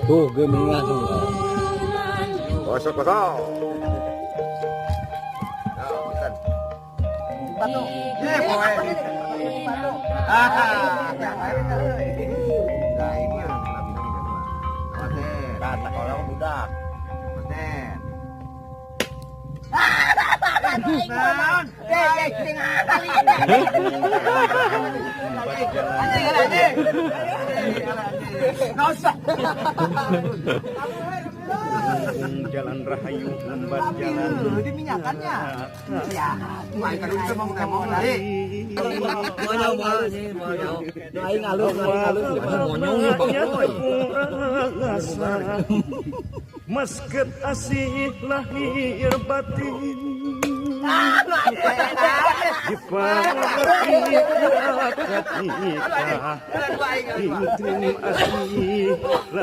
Tuh, geming langsung. Kosong kosong. Ya, pinten? Batu. Eh, poe. Batu. Ah, nah, ini yang lebih lagi kan, Pak. Awas deh. Kata kalau budak. Awas deh. Naon? Eh, eh, tingali. Anjing, anjing. Nggak usah. Jalan rahayu lembat jalan. Di minyakannya. Ya. Wah, kan bisa mau ngomong lagi. Monyong, monyong. Aing alus, aing alus. Monyong Bang. Mesket asih lahir batin di ketika asih.